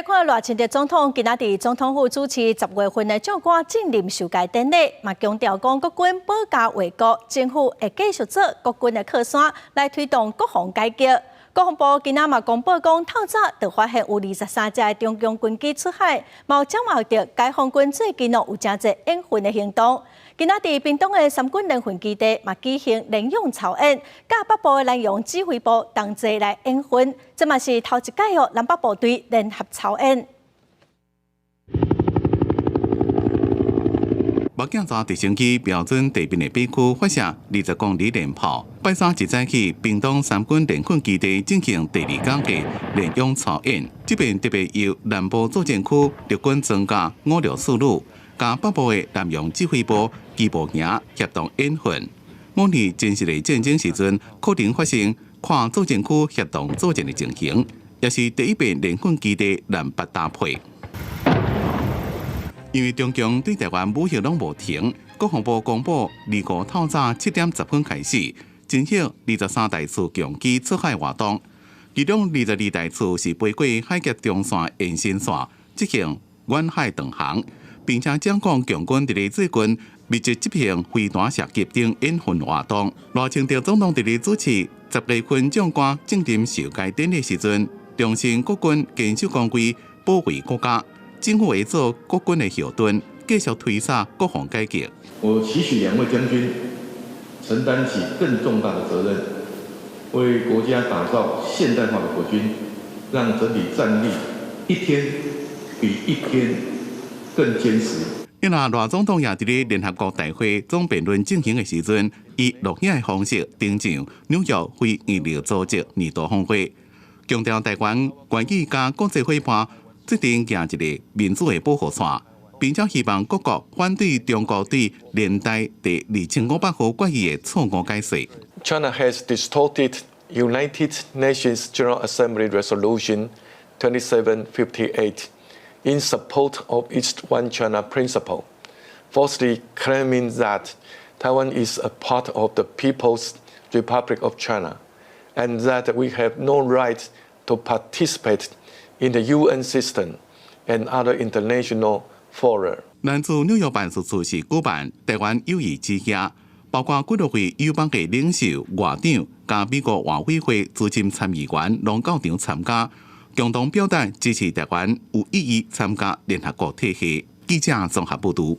來看賴清德總統今仔佇總統府主持10月份的將官晉任受階典禮，嘛強調講國軍保家衛國，政府會繼續做國軍的靠山，來推動國防改革。國防部今仔嘛公布講，透早就發現有23架的中共軍機出海，嘛有掌握著解放軍最近哦有誠濟演訓的行動。今仔佇屏東的三軍聯訓基地嘛舉行聯勇操演，佮北部的南洋指揮部同齊來演訓，這嘛是頭一擺哦南北部隊聯合操演。目鏡座直升機瞄準地面的靶區發射20公里連炮。拜三一早起，屏東三軍聯訓基地進行第二工的聯勇操演。這遍特別由南部作戰區陸軍裝甲564旅，佮北部的南洋指揮部機步營協同演訓。模擬真實的戰爭時陣，可能發生跨作戰區協同作戰的情形，也是第一遍聯訓基地南北搭配。因為中共對台灣武嚇攏無停，國防部公布，25透早7點10分開始進行23台次共機出海活動，其中22台次是飛過海峽中線延伸線執行遠海導航，並且講共軍佇咧最近密集執行飛彈射擊等演訓活動。賴清德總統佇咧主持10月份將官晉任受階典禮時陣，重申國軍堅守崗位，保衛國家。政府會做國軍的後盾，繼續推捒國防改革。我期許兩位將軍承擔起更重大的責任，為國家打造現代化的國軍，讓整體戰力一天比一天更堅實。因為賴總統也佇咧聯合國大會總辯論進行的時陣，以錄影的方式登場紐約非營利組織年度峰會，強調台灣願意佮國際夥伴制定行一个民主的保護線，並且希望各國反對中國對聯大第2500號決議的錯誤解釋。 China has distorted United Nations General Assembly Resolution 2758 in support of its One China principle, falsely claiming that Taiwan is a part of the People's Republic of China and that we have no right to participate in the UN system and other international fora. 南駐紐約辦事處是舉辦台灣友誼之夜，包括幾多位友邦的領袖、外長，佮美國外委會資深參議員攏到場參加，共同表達支持台灣有意義參加聯合國體系。記者綜合報導。